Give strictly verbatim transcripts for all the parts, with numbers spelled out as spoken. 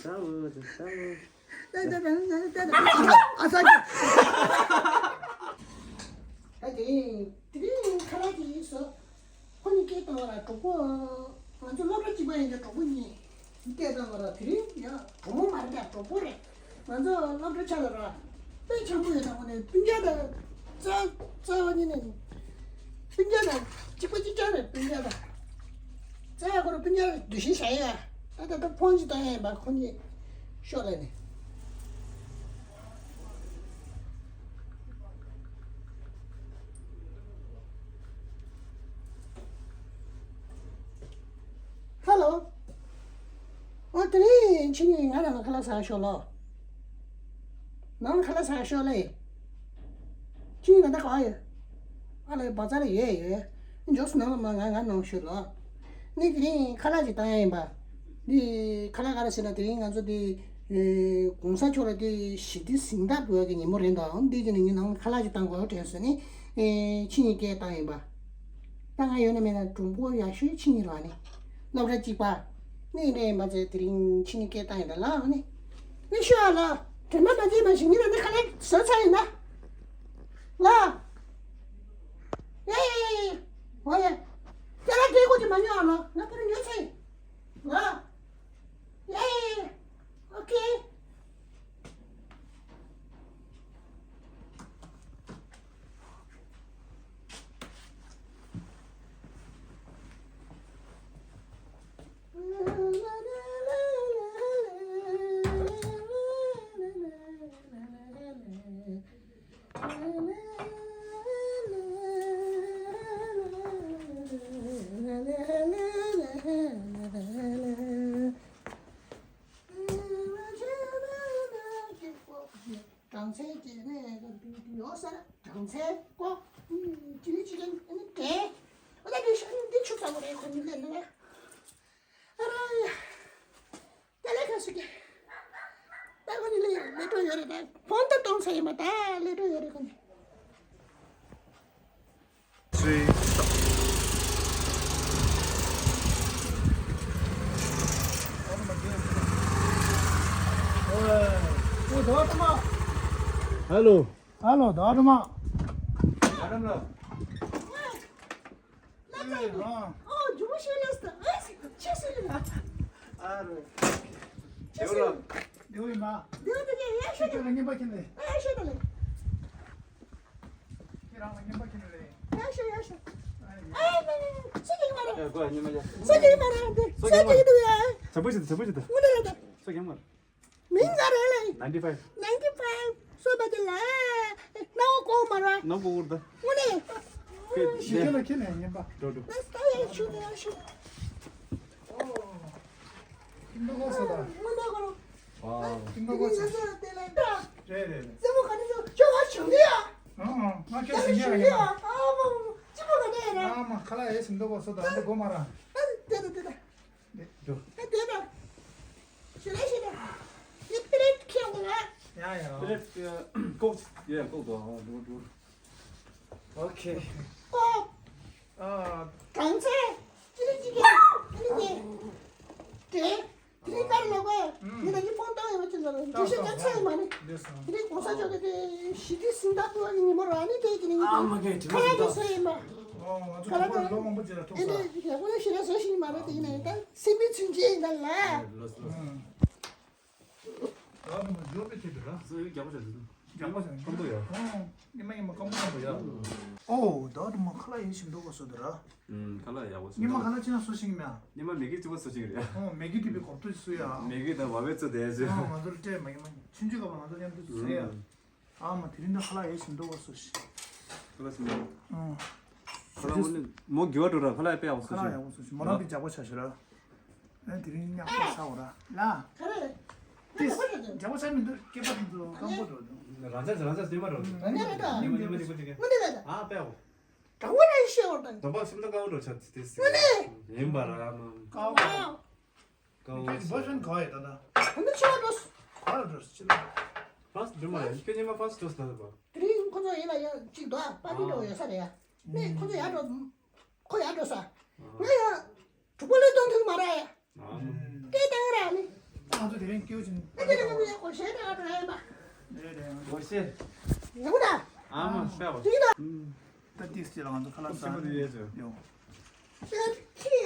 ཨ་ས་ཀྱི། ད་དེ་རིང་དེ་རིང་ཁ་ལག་གི་ཡིན་སོ། ཁོ་གཉིས་སྐད་བཏང་བ་ལ་གྲོགས་པོ། ང་ཚོ་སློབ་གྲྭ་གཅིག་པ་ཡིན་ཀྱང་གྲོགས་པོ་གཉིས་སྐད་བཏང་བ་ལ། དེ་རིང་ཡ་གྲོགས་མོ་མ་རེད་ད། གྲོགས་པོ་རེད། ང་ཚོ་སློབ་གྲྭ་ཆ་ལ་ར་དཔེ་འཆམ་པོ་ཡོད། ད་ཁོ་ནས་སྤུན་ཀྱག་དང་རྩ་རྩ་བ་ཉིད་ནས་སྤུན་ཀྱག་དང་གཅིག་པ་གཅིག་རྐྱང་རེད། སྤུན་ཀྱག་དང་རྩ་བ་ཁོ་ར་སྤུན་ཀྱག་འདུ་ཤེས་བྱ་ཡ། ད་ད་ད་ཕོན་ཅིག་བཏང་ཡ་ཡིན་པ། ཁོ་གཉིས་ཤོག་ལབ་ནས། ཧ་ལོ། ཨོ་དེ་རིང་ཁྱེད་གཉིས་ང་རང་ལ་ཁ་ལག་ཟ་ཤོག་ལོ། ནང་ལ་ཁ་ལག་ཟ་ཤོག་ལེ། ཁྱེད་གཉིས་ད་ལྟ་ག་པར་ཡོད། ཨ་ལེ་བ་ཙ་ལ་ཡོད་ཡོད། མགྱོགས་སུ་ནང་ལ་མ་ང་ང་ནང་ཤོག་ལོ། ནི་དེ་རིང་ཁ་ལག་ཅིག་བཏང་ཡ་ཡིན་པ། འདི་ཁ་ལག་ག་རེ་ཟེར་ན། དེ་རིང་ང་ཚོ་འདི་གོང་ས་མཆོག་ལ་འདི་ཞི་བདེ་གཟེངས་རྟགས་ཕུལ་བའི་ཉིན་མོ་རེད་འདུག་འདི་ཅི་ནས་ངས་ནང་ཁ་ལག་ཅིག་བཏང་དགོས་དྲན་སོང་ནི། ཨེ་ཁྱེད་གཉིས་སྐད་བཏང་ཡིན་པ། ད་ང་ཡོད་ན་མེད་ན་གྲོགས་པོ་ཡག་ཤོས་ཁྱེད་གཉིས་རེད་བ་ནི། སློབ་གྲྭ་གཅིག་པ། ནི་འདྲ་ཡིན་པ་ཚེ་དེ་རིང་ཁྱེད་གཉིས་སྐད་བཏང་ཡིན་ད་ལ་ནི། ནི་ཤོད་ཨ་ལ། དྲན་པ་མ་བརྗེད་མ་ཞིག་ཉིན་ལ་འདི་ཁ་ལག་ཟ་ཚར་ཡིན་ད། ལ། ཡ་ཡ་ཡ་ཡ། འོ་ཡ། ཁྱེད་རང་སྐད་གོ་ཅི་མ་ཉོ་ཨ་ལ། ང་ཁོ་རང་ཉོ་ཚར་ཡིན། ལ། ཡ་ཡ་ཡ་ཡ། ཨོ་ཁེ། གྲངས་ཚད་ཀྱི་ནས་ཡོད་ས་ར། གྲངས་ཚད་ཀོ་ཅི་ནི་ཅི་ནི་ནི་དེ། ཨོ་ད་འདི་ཤ་འདི་ཆུ་ཚ་པོ་རེད། ཁོ་གཉིས་ལས་ནི་ལ། ཨ་ར་ཡ། ད་ལས་ཁ་སུ་གི། ད་ཁོ་གཉིས་ལས་ལས་འགྲོ་ཡོད་རེད། ད་ཕོན་ད་གཏོང་ཚ་ཡིན་པ། ད་ལས་འགྲོ་ཡོད་རེད་ཁོ་གཉིས། Three, stop. Hello. Hello, ད་ཨ་ཏུ་མ། ཨ་ཏུ་མ། ཨེ། ཨ། ཨོ་ཇུ་མ་ཤེས་ལ་སྟ། ཨེ་ཤེས་ཤེས་ལ། ཨ་རེ། ཤེས་ཤེས། ལེའུ་ཡིན་མ། ལེའུ་དེ་ག་ཡ་ཤེས་ཁྱོད་ལ་ངན་པ་ཁྱེར་ལེ། ཨེ་ཤེས་ད་ལེ། ཁྱེད་རང་ལ་ངན་པ་ཁྱེར་ལེ། ཡ་ཤེས་ཡ་ཤེས། ཨེ་ནི་ནི་ནི་སུ་གི་མ་རེད། ཨེ་ཀོ་ཉི་མ་ཡ། སུ་གི་མ་རེད་འདི། སུ་གི་འདུག་ཡ། བྱ་བུ་ཞིག་བྱ་བུ་ཞིག་ད། ངུ་ནི་ལ་ད། སུ་གི་མ་རེད། མིང་ག་རེ་ལེ། Ninety five. Ninety five. སོ་པ་དེ་ལ། ནའོ་ཀོ་མ་ར། ནའོ་ཀོ་ཨུར་ད། ངོ་ནས། ཁྱེད་ཁྱེད་ལ་ཁྱེད་ལ་ངན་པ། འགྲོ་འགྲོ། ལས་ད་ཡ་ཤུ་ད་ཡ་ཤུ། ཨོ། ཁྱིམ་ཐོག་གོ་སོ་ད། ངོ་ནས་གོ་རོ། ཝའོ། ཁྱིམ་ཐོག་གོ་སོ། ད་དེ་ལ་ད། རེད་རེད་རེད། སེ་མོ་ག་ནས་ཤོ་ཤོ་བ་ཤུ་ནི་ཡ། ཨ་ཨ། ང་ཁྱེད་ད་ཤུ་ནི་ཡ། ཨ་མ་མ་མ། ཅི་མོ་ག་ནས་ཡ་ར། ཨ་མ་ཁ་ལ་ཡ་ཤིན་ཐོག་གོ་སོ་ད། འདི་གོ་མ་ར། ད་དེ་ད་དེ་ད། འགྲོ། ཨ་དེ་ད། ཤི་རེ་ཤི་རེ། ཡི་པི་རེད་ཁྱེད་ལ། ཡ་ཡ། པི་རེད་ཀོག་ཡ་ཀོག་དོ་འགྲོ་འགྲོ། ཨོ་ཁེ། ཀོག་ཨ། གྲངས་ཚད། ཅི་རེ་ཅི་གེ་ཅི་རེ་ཅི། དེ། དེ་རིང་ཀར་ལོག་གོ། ཨུམ། ངས་ད་ནི་ཕོན་བཏང་ཡོད་པ་ཅི་ལ་རེད། འདི་ཤེས་ཀྱང་ཚད་མ་རེད། འདི་སོང་། དེ་རིང་གོང་ས་མཆོག་གི་དེ་ཞི་བདེ་གཟེངས་རྟགས་ཕུལ་བ་གི་ཉིན་མོ་རང་ནི་དེ་གི་ནི་ཨ་མ་གེ་དྲི་མ་ཁ་ལག་ཟིན་གི་ཟོས་ཡིན་པ། ཨོ་ང་ཚོ་ཁ་ལག་གྲོགས་པོ་ལོ་མང་པོ་ཅིག་ལ་ཐུག་ས། ཨེ་འདི་ཡག་པོ་ཞེ་དྲག་བཟོ་ཞིག་མ་རེད་དེ་ཡིན་ནའི་ད་སེམས་པའི་ཚུན་ཆད་ཡིན་ད་ལ། ལོས་ལོས། ཨུམ། ད་ནི་མ་འཇོག་པའི་ཐད་དུ་ར། སོ་ཡོད་རྒྱག་པ་བྱ་དུས། རྒྱག་པ་བྱ་ནི་ཀམ་པོ་ཡ། ཨོ། ཉི་མ་ཉི་མ་ཀམ་པོ་ཀམ་པོ་ཡ། ཨོ་ད་ནི་མ་ཁ་ལག་ཡེ་ཞིམ་འདུག་ག་སོ་དུ་ར། ཨུམ། ཁ་ལག་ཡག་པོ་ཞིག་ཉི་མ་འདུག་ཁ་ལག་ཅི་ན་སོ་ཞིག་མེད་ཨ། ཉི་མ་མེ་གི་གཅིག་པ་སོ་ཞིག་རེད། ཨོ་མེ་གི་དེ་བའི་གོབ་ཏོ་ཞིག་སོ་ཡ། མེ་གི་དང་བ་བའི་ཚོ་དེ་ཞིག་ཨོ་ང་ཚོར་སྤྲད་མ་ཉི་མ་ཆུང་ཆུང་སྐབས་ལ་ང་ཚོ་མཉམ་དུ་སོ་ཡ། ཨུམ། ཨ་མ་དེ་རིང་ད་ཁ་ལག་ཡེ་ཞིམ་འདུག་ག་སོ་ཞིག་ཁ་ལག་ཞིམ་འདུག་ཨོ། ཁ་ལག་མོ་ནི་མོ་དགེ་བ་འགྲོ་ར་ཁ་ལག་དཔེ་ཡག་པོ་སོ་ཞིག་ཁ་ལག་ཡག་པོ་སོ་ཞིག་མོ་རང་གི་རྒྱག་པ་བྱ་ཞིག་ར། ཨེ་དེ་རིང་ཉག་པ་ཟ་འོ་ར་ལ། ག་རེ། ཏིས། རྒྱག་པ་ཟ་མི་འདུག་སྐེད་པ་འདུག་སྐམ་པོ་འགྲོ་འདུག་རང་ཚ་རང་ཚ་སྟེ་མ་འགྲོ་འདུག་རང་ཉག་རེད་ད། ཉི་མ་ཉི་མ་ཉི་མ་ཉི་མ། དངོས་གནས་རེད་ད། ཨ་པའོ། དྲང་པོ་རེད་ཤེས་འོ་ད། དོ་པ་སེམས་ཐག་དཀར་པོ་འགྲོ་ཆ་ཏིས་ཏིས། དངོས་གནས། ཡིན་པ་ར་མ། ཀའོ། ཀའོ། ཀའོ། ཁྱེད་ཀྱི་བོ་ཤོན་ག་ཡོད་ད་ད། ད་ནི་ཆོག་འགྲོ། ག་ལ་འགྲོ་ཅི་ལ། ཕར་སི་འགྲོ་མ་རེད་ཁྱོད་ཉི་མ་ཕར་སི་འགྲོ་ད་ད་པ། དེ་རིང་ཁོ་ཚོ་ཡིན་ལ་ཡང་གཅིག་འདུག་ཨ་པར་ཊི་འགྲོ་ཡོད་ས་རེད་ཡ། ནས་ཁོ་ཚོ་ཡར་འགྲོ། ཁོ་ཡར་འགྲོ་ས། ང་ཡང་། གྲོགས་པོ་ལོས་གཏོང་ཐུབ་མ་རེད། ཨ། སྐད་བཏང་ར་ནི། ང་ཚོ་དེ་རིང་སྐྱེ་བོ་ཆེན། ཨ་ཅེ་རེ་ང་ཚོ་ཡང་སྒོར་གཞས་འདྲ་འདྲ་ཡིན་པ། རེད་རེད། སྒོར་གཞས། ཡག་པོ་ད། ཨ་མ་ཤ་བ། དེ་ད། ད་ཏིས་ཅི་ལ་ང་ཚོ་ཁ་ལག་ཟ་ནས་ཡོད། ཡོད། ད་ཁི་ཡ།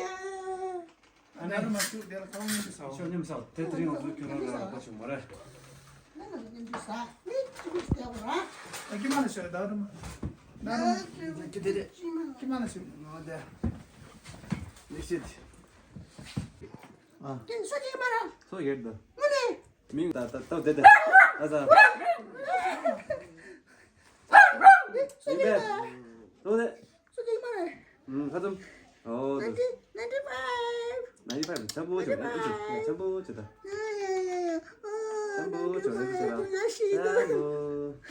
ཨ་ནི་ད་རུ་མ་ཚུགས་དེ་ལ་ཁ་ལག་མཉམ་དུ་ཟའོ། ཁྱོད་མཉམ་ཟ། དེ་དེ་རིང་ང་ཚོའི་ཁྱོད་རང་རང་པ་ཞིག་མ་རེད། ང་ལ་མཉམ་དུ་ཟ། ནི་ཅི་གུ་ཞིག་བསྡད་པ་ར། ཨ་ཀི་མ་ལ་ཤོད་ད་རུ་མ། ད་རུ་མ། ཀི་དེ་དེ། ཀི་མ་ལ་ཤོད་ང་དེ། ལེགས་བཤད། ཨ། ཀི་སུ་ཀི་མ་ར། སོ་ཡེར་ད། ངུ་ནི། མིང་ད་ད་ད་དེ་དེ། ཨ་ཙ། སུ་ཀི་མ་ར། ཡིན་པས། ལོ་དེ། སུ་ཅིག་མ་རེད། ཁ་ཙམ། ཨོ་དེ། Ninety, ninety-five. Ninety-five འཆམ་པོ་བྱུང་། འཆམ་པོ་བྱུང་། འཆམ་པོ་བྱུང་། ད་འཆམ་པོ་བྱུང་། འཆམ་པོ་འཆམ་པོ་བྱུང་། འཆམ་པོ་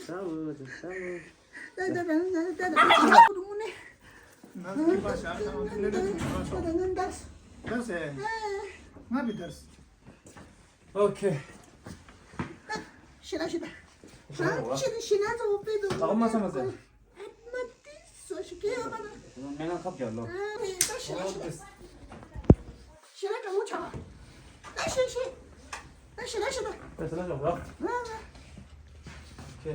འཆམ་པོ་བྱུང་། འཆམ་པོ། ད་ད་ད་ད་ད་ད་ད་ད་ད་ད། ང་ཚོ་ཁྱི་པ་ཞག་ཁང་དེ་ལས་དེ་ཁྱི་པ་སོང་། ད་ད་ད་ད། ད་ཟེ། ང་བི་དར། ཨོ་ཁེ། ཤི་ན་ཤི་ན། ཤི་ན་ཤི་ན་ཚོ་པེ་དུ། ཨ་མ་ས་མ་ཟེར། ཨ་མ་ཏི་སོ་ཤི་ཀེ་ཨ་མ་ན། སྨན་ཁང་ཁབ་རྒྱག་ལོ། ཨ་ཏི་ད་ཤི་ན་ཤི་ན། ཤི་ན་གྲང་མོ་ཆགས། ད་ཤི་ཤི། ད་ཤི་ན་ཤི་ན། ད་ཤི་ན་ཤི་ན། ཨ་ཨ། ཁེ།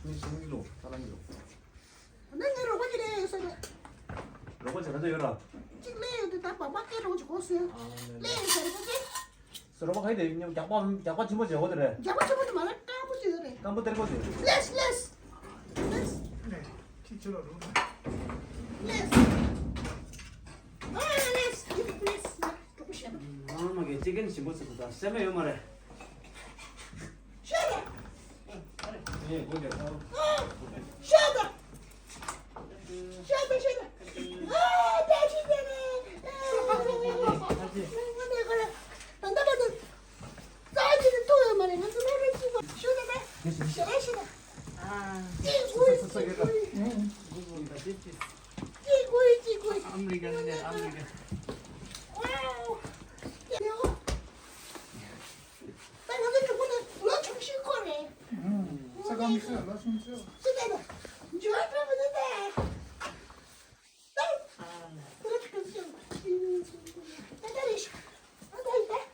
མི་ཤི་ནི་ལོ། ད་ལ་ནི་ལོ། ད་ངའི་རོགས་པ་གི་ལས་ཡོད་ས་རེད། རོགས་པ་བྱེད་ན་ད་ཡོད་ར། གཅིག་ལས་ཡོད་དུས་ད་བག་མ་སྐད་རོགས་ཀྱི་གོ་སོང་། ཨ་ལས་ཡོད་ས་རེད་པ་ཅེ། སོ་རོགས་པ་ག་ཡི་དེ་རྒྱག་པ་རྒྱག་པ་ཆེན་པོ་བྱེད་འོ་དེ་རེད། རྒྱག་པ་ཆེན་པོ་དེ་མ་རེད། སྐམ་པོ་ཅིག་ཡོད་རེད། སྐམ་པོ་གཏེར་པོ་དེ། ལེས་ལེས། ལེས། ཁྱི་ཁྱི་ལ་རུང་། ལེས། ཨ་ལེས་ལེས་ལེས། གྲོགས་པོ་བཤད་པ། ཨ་མ་གི་ཅི་ཀན་ཞིམ་པོ་ཟེར་དུས་ད་སེམས་མེད་ཡོད་མ་རེད། ཤེས་རེད། ཨེ་སྒོ་རྒྱག་ཨོ། ཤེས་རེད། ཤེས་རེད། ཤེས་རེད། ཨ་ད་ཅི་ད་རེད། ཨ་ཅི། ང་ནས་ག་རེ། ད་ད་ད་ད། རྩ་ཆེ་ནི་ཐུག་ཡོད་མ་རེད། ང་ཚོ་སློབ་གྲྭ་གཅིག་པ་ཤོད་ད་ད། ཤེས་རེད་ཤེས་རེད། ཨ། ཅི་དགོས་ཅི་དགོས། ཅི་དགོས་ཅི་དགོས། ཨ་མི་རི་ཀ་ནས་ཨ་མི་རི་ཀ། ཝའོ། ཡོ། ད་ང་ཚོ་གྲོགས་པོ་ནི་ལོ་ཆུང་ཤོས་ཁོ་རེད། ས་ཁམས་སུ་ལོ་ཆུང་ཤོས། ཅི་ད་ད། འཇུ་བ་སྤྲོད་མི་འདུག་ད། དེ་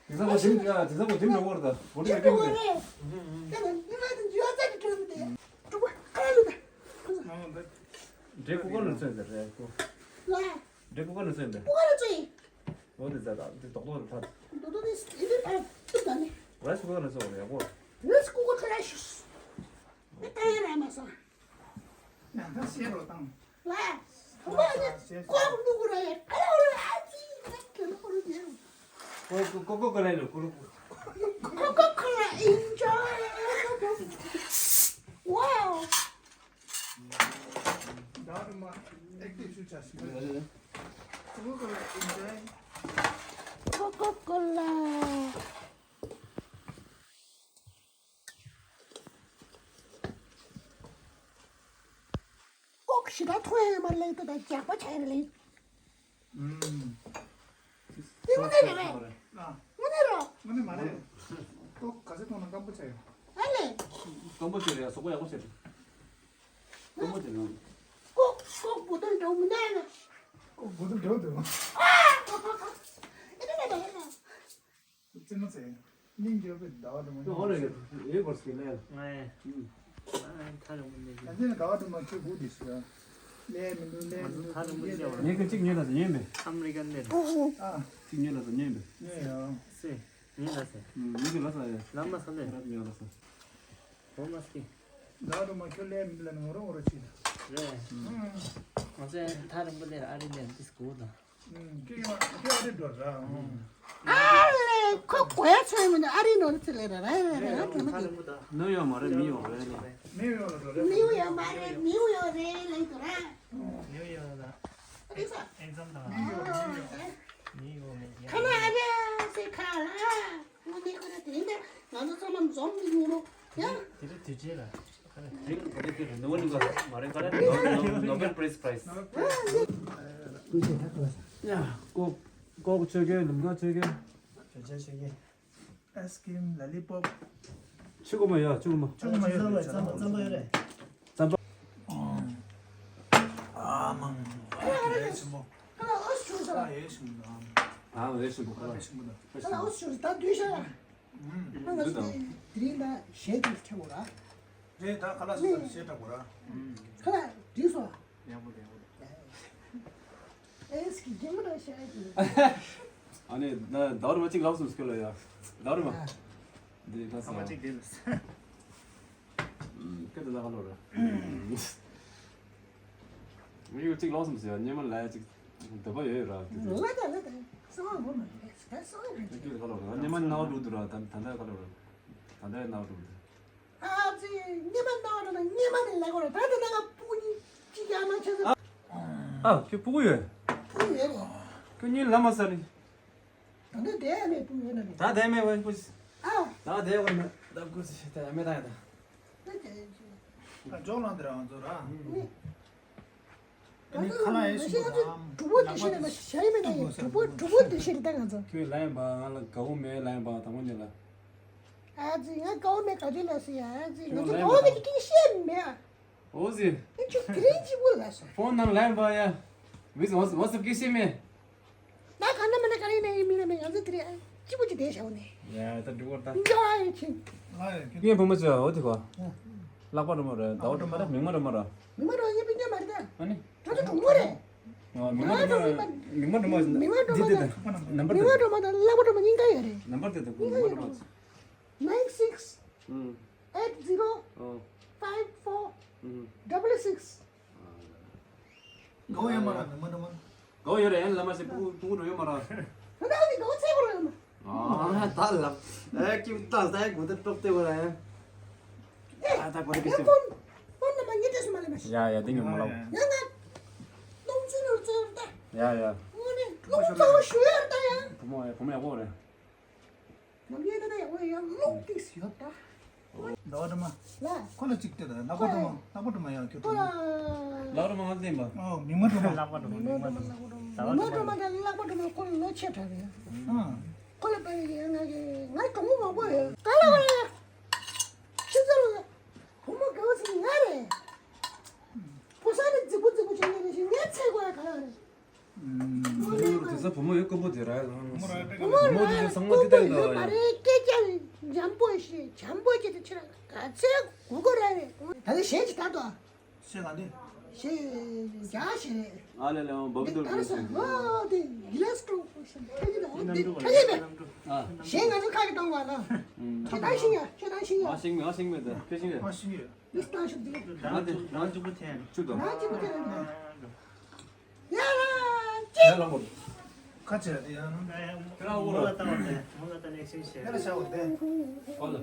ཚོ་གོ་དིམ་ཡ། དེ་ཚོ་གོ་དིམ་འགྲོ་བར་ད། གོ་དིམ་འགྲོ་བར་ད། འདྲེ་ཀུ་ཀོ་ནས་ཚོས་ཟེར་རེད་ཀོ། འདྲེ་ཀུ་ཀོ་ནས་ཚོས་ཟེར། འོ་དེ་ཟ་ད་དེ་རྡོག་རྡོག་རེད་ད། རེས་ཀུ་ཀོ་ནས་ཚོས་རེད་ཡ་ཀོ། ཡང་ད་བཤད་རོགས་དང་། ལ། ཁོ་ཁོ་ཁོ་ལ་ཡ། ཁ་ལ་ཁོ་ལ་ཨ་ཙི། ཁ་ལ་ཁོ་ལ་ཡ། ཁོ་ཁོ་ཁོ་ཁོ་ལ་ཡ་ཁོ་ལ་ཁོ་ཁོ་ཁོ་ལ་ཨིན་ཇོ། ཝའོ། ད་རུ་མ་ཨེག་ཊིབ་ཤུ་ཆ་ཤི། ཁོ་ཁོ་ཁོ་ལ་ཨིན་ཇོ། ཁོ་ཁོ་ཁོ་ལ། ཨོ་ཞེ་དྲག་མཐོ་ཡ་ཡོད་མ་རེད་ལེ། ད་ལྟ་ཇག་པ་ཆགས་ཡ་རེད་ལེ། ཨུམ། དེ་དངོས་གནས་རེད་པས། ཨ། དངོས་གནས་རོ། དངོས་གནས་མ་རེད། ཨོ་ག་ཚོད་མཐོང་ན་སྐམ་པོ་ཆགས་ཡོད། ཨ་ལེ། སྐམ་པོ་ཆགས་རེད་ཡ། གཟུགས་པོ་ཡག་པོ་ཆགས་རེད། སྐམ་པོ་ཆགས་རེད། ཀོ་ཀོ་བུ་དང་འདྲ་མི་འདྲ་ལ། ཀོ་བུ་དང་འདྲ་འདུག་ཨ། ཨེ་ད་ད་ད་ད། རྩེད་མོ་རྩེ། སྙིང་རྗེ་བའི་ཟླ་བ་དུ་མ། ཨོ་ལེ་ཡོད་པར་སྐྱེ་ལེ། ང་ཨེ། ཨ་ཐ་རུང་མི་ནས། ཡང་ཅིན་ཟླ་བ་དུ་མ་ཁྱོད་སྒུག་དེ་ཤི་ཡ། ལེ་མི་འདུག་ལེ་མི་འདུག་ཐ་རུང་མི་ནས། ངས་ཁྱོད་གཅིག་ཉོས་ལ་ཟེར་ཉོས་མེད། ཨ་མི་རི་ཀན་ནས། ཨ། གཅིག་ཉོས་ལ་ཟེར་ཉོས་མེད། ཉོས་ཡ། སེ། ཉོས་ལ་ཟེར། ཨུམ། ཉོས་ལ་ཟེར་ཡ། ལམ་མ་ས་ལེ། ར་ཉོས་ལ་ཟེར། འོ་མ་སྐྱེ། ཟླ་བ་དུ་མ་ཁྱོད་ལེ་མི་འདུག་ལ་ནི་ངོ་རོ་ངོ་རོ་ཆི་ལ། རེད། ཨུམ། ང་ཚོ་ཐ་རུང་མི་ནས་ཨ་རི་ནས་འདི་སྒུག་དང་། ཨ་ལེ་ཁོ་གོ་ཡ་ཚོད་མི་འདུག་ཨ་རི་ནོར་ཚེ་ལེ་ར་ར་ར་ར་ར་དྲན་མི་འདུག་ནིའུ་ཡོག་མ་རེད། མི་ཡོག་རེད། ནིའུ་ཡོག་མ་རེད། མི་ཡོག་རེད་ལེ་དུ་ར། ནིའུ་ཡོག་ལ། ཨ་རི་ས། ཨེག་ཛམ་དང་། ནིའུ་ཡོག་མི་ཡོག་རེད། ཁ་ན་ཨ་རི་སེ་ཁ་ལ། ངོ་མི་ཁོ་ར་དེ་འདྲ་ང་ཚོ་ཚང་མ་འཛོམས་མི་ཡོང་ལོ་ཡ། དེ་རེད་དུས་རྗེས་ལ། ནོ་བེལ་པི་རེས་པ་རའིཛ། ཀོ་ཀོ་ཆོས་རྒྱལ། ལུང་དཀར་ཆོས་རྒྱལ། ཆོས་རྒྱལ་ཆོས་རྒྱལ། ཨའི་སི་ཀི་རིམ། ལ་ལི་པོབ། ཆུ་ཀུ་མ་ཡ། ཆུ་ཀུ་མ། ཆུ་ཀུ་མ་ཡོད་རེད། རྩམ་པ་རྩམ་པ་ཡོད་རེད། རྩམ་པ། ཨ་མང་། ཨ་ཡེ་ཆེན་པོ། ཨ་ཡེ་ཆེན་པོ། ཨ་ཡེ་ཆེན་པོ། ཨ་ཡེ་ཆེན་པོ། ད་དུས་ཤ། ཨ་ང་ཚོ་དེ་དེ་རིང་ད་གཞས་དེ་འཁྲབ་དགོས་ར། རེད། ད་ཁ་ལག་སོ་སོར་གཞས་འཁྲབ་དགོས་ར། ཁ་ལག་འགྲིག་སོང་། ཡག་པོ་རེད། ཡག་པོ་རེད། ཨེ་སི་གི་རྒན་མོ་རང་ཤ་ཡ་གི། ཨ་ནི་ད་ཟླ་བ་རིམ་པ་གཅིག་ལབ་སོང་སྐྱོ་ལ་ཡ། ཟླ་བ་རིམ་པ། འདི་ཁ་ས་ཨ་མ་གཅིག་དེ་ལ། སྐད་དུ་ལ་ཁ་ལོ་ར། ཡུལ་གཅིག་ལོག་སོང་ཟེར་བ་སྙེ་མ་ལ་ཡ་གཅིག་འདོད་པ་ཡོད་ཡོད་ར། དེ་ཚོ་ལ་ད་ལ་ད་སོང་བ་མོ་མ་རེད། ད་སོང་བ་རེད། ཡུལ་གཅིག་ལ་ཁ་ལོ་ར། སྙེ་མ་ནང་འགྲོ་འདུག་ར། ད་ད་ལྟ་ཁ་ལོ་ར། ད་ལྟ་ནང་འགྲོ་འདུག་ཨ་ཙི་སྙེ་མ་ནང་འགྲོ་ན་སྙེ་མ་ནི་ལ་གོ་ར། ད་ད་ནང་ང་སྤུ་གུ་གཉིས་གཅིག་ཡ་མ་ཆེ་ས། ཨ་ཁྱོད་སྤུ་གུ་ཡོད། སྤུ་གུ་ཡོད་རེད། ཁྱོད་གཉིས་ལ་མ་ས་རེད། ད་ལྟ་བསྡད་ཡ་མེད་སྤུ་གུ་ཡོད་ན་རེད། ད་བསྡད་མེད་བས་སྤུ། ཨ། ད་བསྡད་ཡོད་མེད་ད་སྤུ་ད་ཡ་མེད་ད་ཡ་ད། ད་བསྡད་ཡ་ཅི། ད་འཇོག་ལངས་དེ་རང་ཚོ་ར། ནི། ད་ནི་ཁ་ལག་ཡེ་ཤི་ང་ཚོ་གྲུ་པོ་འདི་ཤི་རེད་མ་ཤ་ཡི་མེད་ན་ཡང་གྲུ་པོ་གྲུ་པོ་འདི་ཤི་རེད་ད་ང་ཚོ། ཁྱོད་ལ་ཡིན་པ་ང་ལ་དགའ་བོ་མེད་ལ་ཡིན་པ་དང་པོ་ཉིད་ལ། ཨ་ཙི་ང་དགའ་བོ་མེད་ག་ཚོད་ལ་སི་ཡ། ཨ་ཙི་ང་ཚོ་དགའ་བོ་མེད་ཀྱི་ཤེས་མེད་ཨ། ཨོ་ཟི། ཨེ་ཁྱོད་དེ་རིང་གཅིག་པོ་ལ་སོང་། ཕོན་ནང་ལ་ཡིན་པ་ཡ། ཝི་ཛི་ཝོ་ཛི་ཝོ་ཛི་ཨེབ་གི་ཤེས་མེད། ད་ག་ན་མ་ན་ག་རེ་ནས་ཡིན་མིན་ན་མིན། ང་ཚོ་དེ་རེད། སྐྱིད་པོ་ཅིག་བསྡད་བཞག་ནས། ཡ་ད་འགྲིག་པར་ད། འཇོ་ཨ་ཡེ་ཆིན། ངའི་བུ་མོ་ཚོ་འོ་དེ་གོ། ལག་པ་རུ་མ་རེད། ཟླ་བ་རུ་མ་རེད། མིག་དམར་རུ་མ་རེད། མིག་དམར་རུ་ཡིན་པའི་ཉམས་མ་རེད་ད། ཨ་ནི། ད་ཚོ་གྲོགས་མོ་རེད། ཨ་མིག་དམར་རུ་མ། མིག་དམར་རུ་མ། མིག་དམར་རུ་མ། འདི་འདི་ད། ནམ་བར་མིག་དམར་རུ་མ་དང་ལག་པ་རུ་མ་གཉིས་ཀ་ཡོད་རེད། ནམ་བར་དེ་ད་མིག་དམར་རུ་མ། Nine six ཨུམ། eight zero ཨོ། five four ཨུམ། double six། དགའ་བོ་ཡོད་མ་རེད། མིག་དམར་རུ་མ། དགའ་བོ་ཡོད་རེད། ཨེ་ལ་མ་ཤེས། སྤུ་གུ་སྤུ་གུ་འགྲོ་ཡོད་མ་རེད། ང་ད་ནི་དགའ་བོ་ཚད་པོ་རེད་མ། ཨ་ད་ལབ། ཨེ་ཀྱུ་ད་ས་ཡ་གུ་ད་ཏོག་ཏེ་བ་རེད། ཨ་ད་གོ་ད་ཀི་ཤོ། ཕོན་ཕོན་ནམ་བར་ངས་སྤྲད་སོང་མ་ལེ་མ་ཤེས། ཡ་ཡ་འདི་ངས་མ་ལབ། ཡ་ང་། སྟོང་ཚིག་ནོར་ཚོར་ད། ཡ་ཡ། དངོས་གནས་སྟོང་ཚོར་ཞུ་ཡར་ད་ཡ། བུ་མོ་ཡ་བུ་མོ་ཡག་པོ་རེད། ནམ་ཡས་ད་ད་ཡག་པོ་ཡ་ལོག་ཏིག་ཡོད་ད། ཟླ་བ་སྒྲོལ་མ། ལ། ཁོ་ལ་གཅིག་སྟེར་ད། ལག་པ་སྒྲོལ་མ། ལག་པ་སྒྲོལ་མ་ཡང་ཁྱོད་ཁོ་ལ། ཐོབ། ལག་པ་སྒྲོལ་མ་ང་བསྟན་པ། ཨོ་མིག་དམར་སྒྲོལ་མ། ལག་པ་སྒྲོལ་མ། མིག་དམར་སྒྲོལ་མ། མིག་དམར་སྒྲོལ་མ་དང་ལག་པ་སྒྲོལ་མ་ཁོ་ལ་ལོ་ཆེ་དྲགས་རེད། ཨ། ཁོ་ལ་དཔེ་ཡིན་ང་གི་ང་གྲོགས་མོ་མང་པོ་ཡོད། ག་ལ་བ་རེད། ཁྱེད་ཚོ་ལ་བུ་མོ་དགའ་བོ་ཟིག་ང་རེད། ཕོ་གསར་ནི་རྫིག་པོ་རྫིག་པོ་བྱས་ནས་རེ་ཞིག་ངའི་ཚེ་སྒོ་ཡ་ག་ལ་རེད། དེ་ཚོ་བུ་མོ་ཡོད་དཀོན་པོ་དེ་ར་ལ། བུ་མོ་ར་བུ་མོ་དེ་ཚོ་ཚང་མ་དེ་ལྟར་དཀོན་པོ་ཡོད་མ་རེད། སྐད་ཆ་འཇམ་པོ་ཞིག་འཇམ་པོ་ཅིག་དེ་ཁྱེད་རང་ག་ཚད་གོ་གོ་ར་རེད། ད་ནི་གཞས་ཅིག་ལྟ་དོ། གཞས་ག་འདི། གཞས་རྒྱ་གཞས་རེད། ཨ་ལེ་ལེ་འོང་འབབ་འདུག་ལྟར་སོང་། ཨོ་དེ་ཡི་ལེ་སི་ཀྲོ་ཕེ་ཤན་ཐ་ཡི་ལ་འོ་དེ་ཐ་ཡི་མེད། གཞས་ང་ཚོ་ཁ་གི་གཏོང་བ་ལ། ཁྱེད་ད་ཤིང་ཡ་ཁྱེད་ད་ཤིང་ཡ། ཨ་ཤིང་མེད། ཨ་ཤིང་མེད་ད་ཁྱེད་ཤིང་ཡ། ཨ་ཤིང་ཡ། ཡིས་ཏང་ཤུབ་དེ། རང་དེ་རང་གཅིག་པུ་ཐེན། ཆུ་དང་། རང་གཅིག་པུ་ཐེན། ཡ་ལ་ཅི། ཡ་ལ་མོ། ཁ་ཆེ་དེ་ཡང་ན། ཁྱེད་རང་འུ་ར། མོ་ལ་ལྟ་བ་དེ་མོ་ལ་ལྟ་ནས་ཤིང་ཤེས། ཡ་ལ་ཤ་བ་དེ། ཧོ་ལ། ཡ་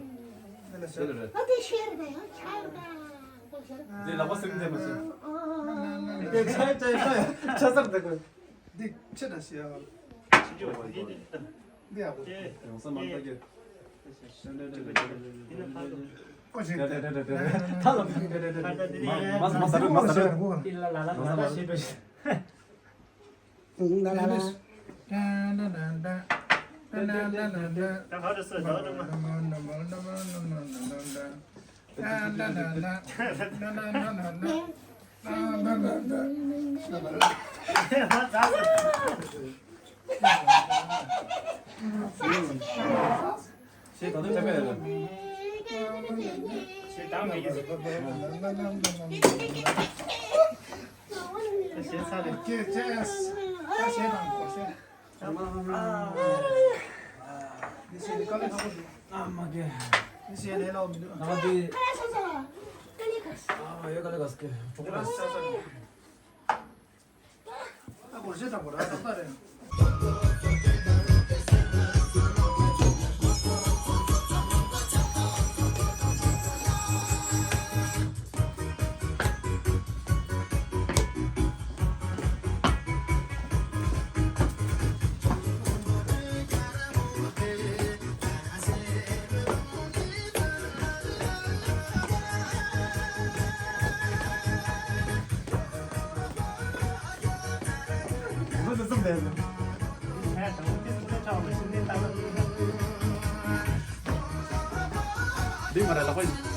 ལ་ཤ་བ་དེ། ཨ་དེ་ཤེར་དེ་ཡང་ཆར་དང་། དེ་ལག་པ་སེམས་དེ་མ་ཤེས། དེ་ཆ་ཆ་ཆ་ཆ་སར་དེ་གོ། འདི་ཆེ་དྲགས་ཤི་ཡ། འདི་ཡག་པོ། ཡོང་ས་མ་ལྟ་རྒྱུ། ཨོ་ཅེ། ད་ལ་མ་ས་རུ་མ་ས་རུ། ལ་ལ་ལ་ལ་ལ་ཤི་འགྲོ་ཤི། ལ་ལ་ལ། ད་ག་རེ་ཟེར་ད་རེད་མ། འདི་ང་ར་ལག་པ་ཡིན།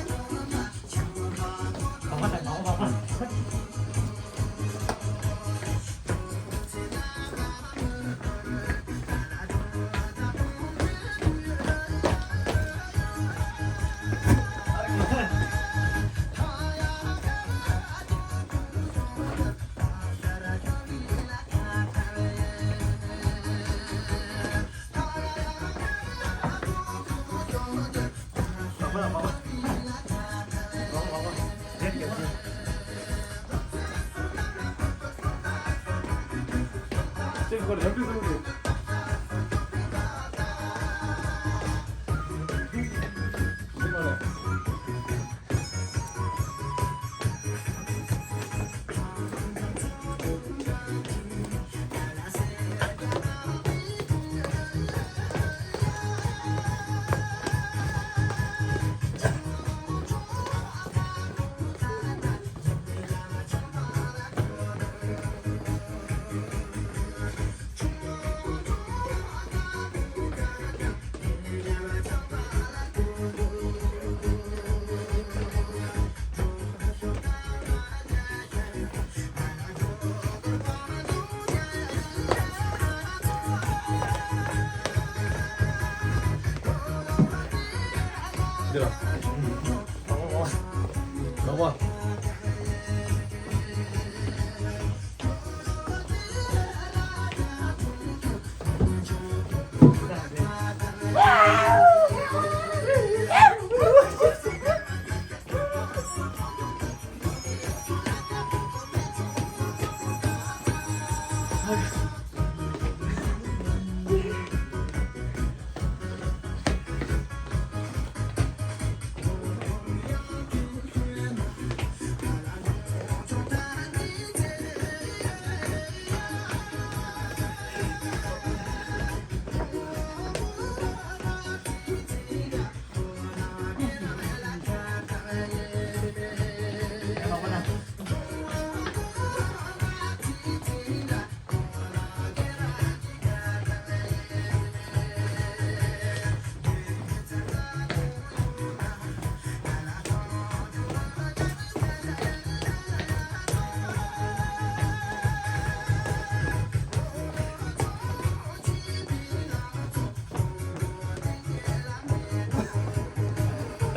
ད་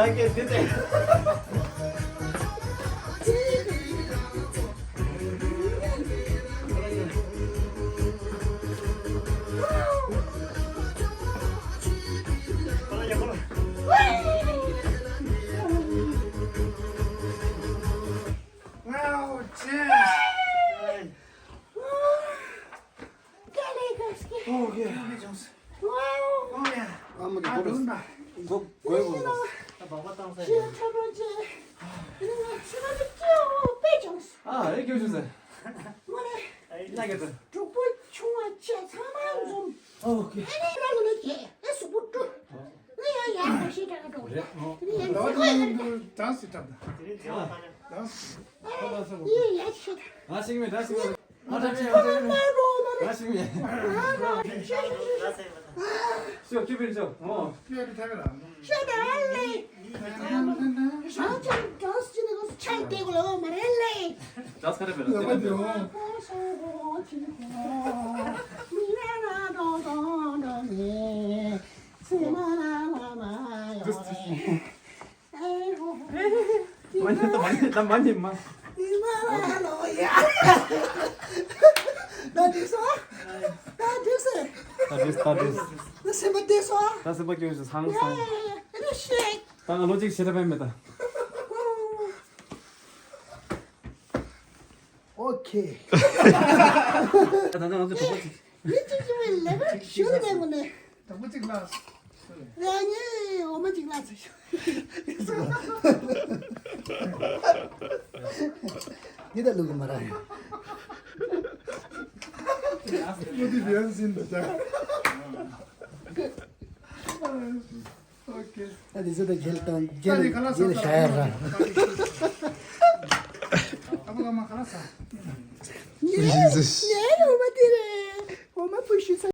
སྐད་འདི་ཏེ། Wow, cheers! Okay. Wow. Oh, yeah. ཨ་མ་གི་ཨ་འདུག་ན། གོ་གོ་གོ། ད་སྦག་སྦག་བཏང་ས་ཤི་ཡ་ཡིན། ཁྲ་པོ་ཅེ། ཨ་ནི་ང་ཤི་ན་དེ་སྐྱེའོ་དཔེ་བྱུང་། ཨ་ཨེ་སྐྱེའུ་བྱུང་ཟེར། ངོ་ནས། ན་གི་ད། གྲོགས་པོ་ཆུང་བ་ཆེ་ཚང་མ་འཛོམས། Okay. ཨ་ནི་ར་ལ་ལ་ཁྱེད་ཨེ་གཟུགས་པོ་སྤྲོ། ངས་ཡང་ཡག་པོ་ཞིག་འདྲ་འགྲོ། རེད། ཨ་ནི་ཡང་ཨ་ཚིག་ཁོས་ཡང་འདུག་ཌན་སི་ཊེབ་ད། ཌན་སི། ཨ་ཡིན་ཡ་ཤི། ང་ཞིག་མེད་ད་ཞིག་མེད། ང་ཞིག་མེད། ང་ཞིག་མེད། ཤོག་ཁྱི་ཕིར་ཤོག་ཨོ། ཤོག་ཏུ་ཐག་ར། ཤོག་ཏུ་ཨ་ལེ། ང་ཅག་ཌན་སི་ཅི་ནི་གོ་ཆ་ཏེ་གོ་ལོ་མ་རེད་ལེ། ཌན་སི་ག་རེ་བེ་ར། མ་ཉེས་ད་མ་ཉེས་ད་མ་ཉེས་མ། ཨི་མ་ལ་ལོ་ཡ། ད་འགྲིག་སོང་། ད་འགྲིག་སོང་། ད་འགྲིག་ད་འགྲིག་ད་སེམས་པ་བདེ་སོང་། ད་སེམས་པ་སྐྱོ་ཞིག་སང་སང་། ཡ་ཡ་ཡ། ད་ང་ལོ་གཅིག་ཞེ་དྲག་ཕན་མེད་ད། ཨོ་ཁེ། ད་ད་ང་ཚོ་གྲོགས་པོ་གཅིག་མི་གཅིག་གཅིག་མི་ལེ་བར་ཞུ་རེ་མེད་མོ་ནས། དང་པོ་གཅིག་ལ། ཡ་ངའི་འོ་མ་གཅིག་ལ་ཚེ་ཤོག་འདི་ད་ལུག་མ་ར་ཡ། མོ་དེ་བེ་ཡང་ཟིན་འདུག་ད། ཨོ་ཁེ། ད་དེ་ཚོ་ད་རྒྱལ་དང་རྒྱལ་རྒྱལ་ཤ་ཡ་ར། ཨ་མ་ཁ་ལག་ཟ། ངའི་ངའི་འོ་མ་དེ་རེད། འོ་མ་བུ་ཤི་ས་